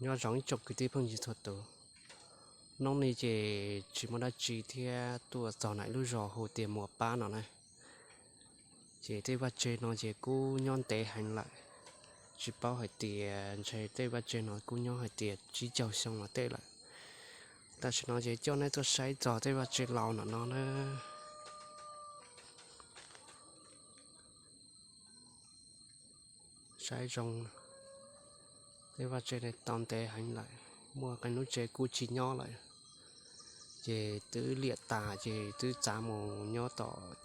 Nyob zoo ib tsoom kwv tij phooj ywg txhua tus. Hnub no ces tsis muaj dab tsi thiab tuaj txog ntawm lub zos hu tias Muas Pab no na. Ces tej vaj tse no ces kuj nyob ntev heev lawm, tsis paub hais tias ntshe tej vaj tse no kuj nyob hais tias tsib caug xyoo los tej lawm. Tam sim no ces coj nej tuaj saib txog tej vaj tse laus no na. Saib zoo, tej vaj tse tau ntev heev lawm, muaj qee lub tsev kuj tsis nyob lawm, ces twb liam tas ces twb txav mus nyob tom nroog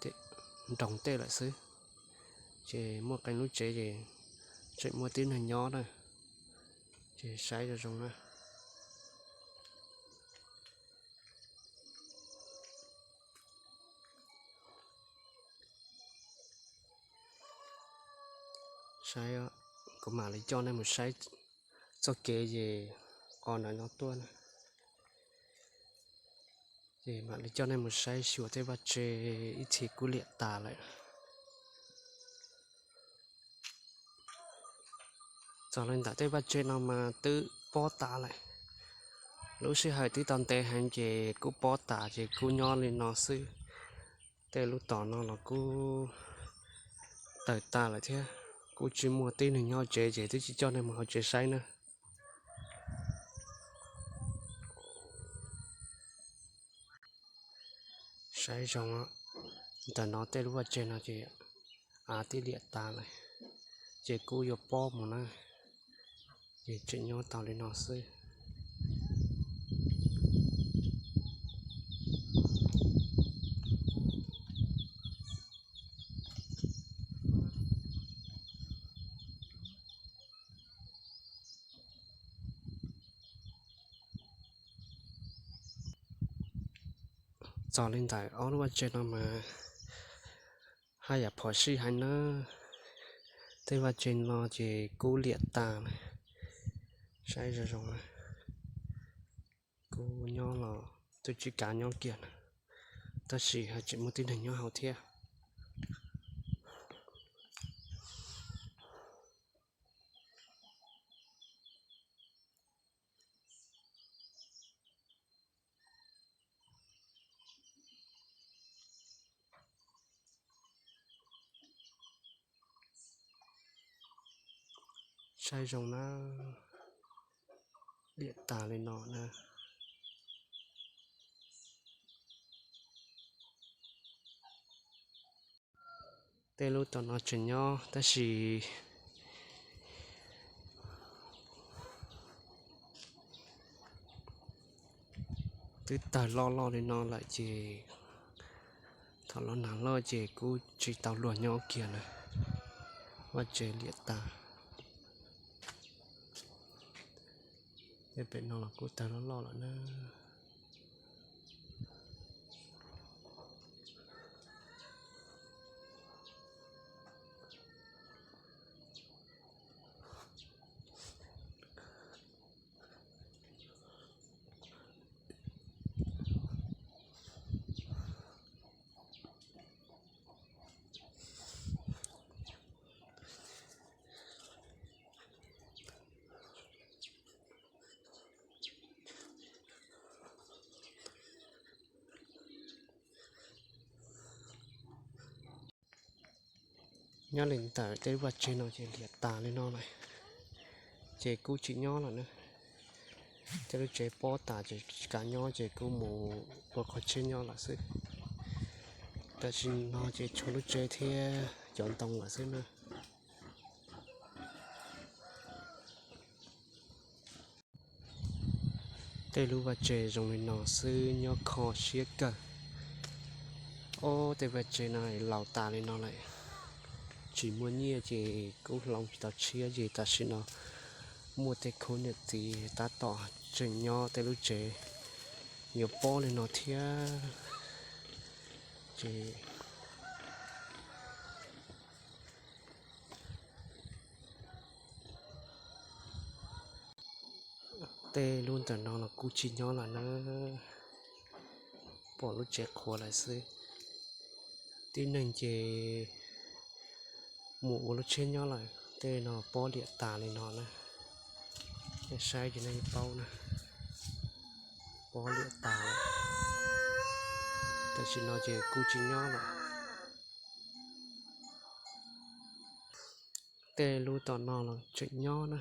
tej lawm xwb. Ces muaj qee lub tsev ces tseem muaj tib neeg nyob na, ces saib zoo zoo na. Saib, kuv mam li coj nej mus saib txoj kev ces qhov ntawm no tuaj na. Ces mam li coj nej mus saib xyuas tej vaj tse ib txhis kuj liam tas lawm. Txog li ntawm tej vaj tse no mas twb pob tas lawm. Lub sij hawm twb tau ntev heev ces kuj pob tas ces kuj nyob li no xwb. Tej lub tom no los kuj tawg tas lawm thiab, kuj tsis muaj tib neeg nyob tsev ces twb tsis coj nej mus hauv tsev saib na. Saib zoo, ntawm no tej lub vaj tse no ces av twb liam tas lawm, ces kuj yuav pob mus na, ces tseem nyob tau li no xwb. Txog li ntawm ob lub vaj tse no mas haj yam phom sij heev na. Tej vaj tse no ces kuj liam tas, saib zoo zoo, kuj nyob los twb tsis kav nyob kiag na, tab sis ho tseem muaj tib neeg nyob hauv thiab. Saib zoo na, liam tas li no na. Tej lub tom no tseem nyob tab sis twb tawg loj loj li no lawm ces thaum los nag loj ces kuj tsis tau luag nyob kiag na, vaj tse liam tas. Tej pem no los kuj tawg loj loj lawm na. Nyob li ntawm tej lub vaj tse no ces liam tas li no lawm, ces kuj tsis nyob lawm na. Tej lub tsev pob tas ces tsis kav nyob ces kuj mus ua qhov tsheb nyob lawm xwb. Tam sim no ces tshuav lub tsev thiab cov ntoo lawm xwb na. Tej lub vaj tse zoo li no xwb nyob kho siab kawg. Ob tej vaj tse no laus tas li no lawm, tsis muaj nyiaj ces kuj hloov tsis tau tshiab ces tam sim no muaj tej khub niam txiv tab tom tseem nyob tej lub tsev yuav pob li no thiab. Ces tej lub ntawm no los kuj tsis nyob lawm na, pom lub tsev qhuav lawm xwb. Tib neeg ces mus ua lub tsheb nyob lawm, tej no pob liam tas li no na. Saib ces nej paub na, pov liam tas lawm. Tam sim no ces kuj tsis nyob lawm. Tej lub tom no los tseem nyob na.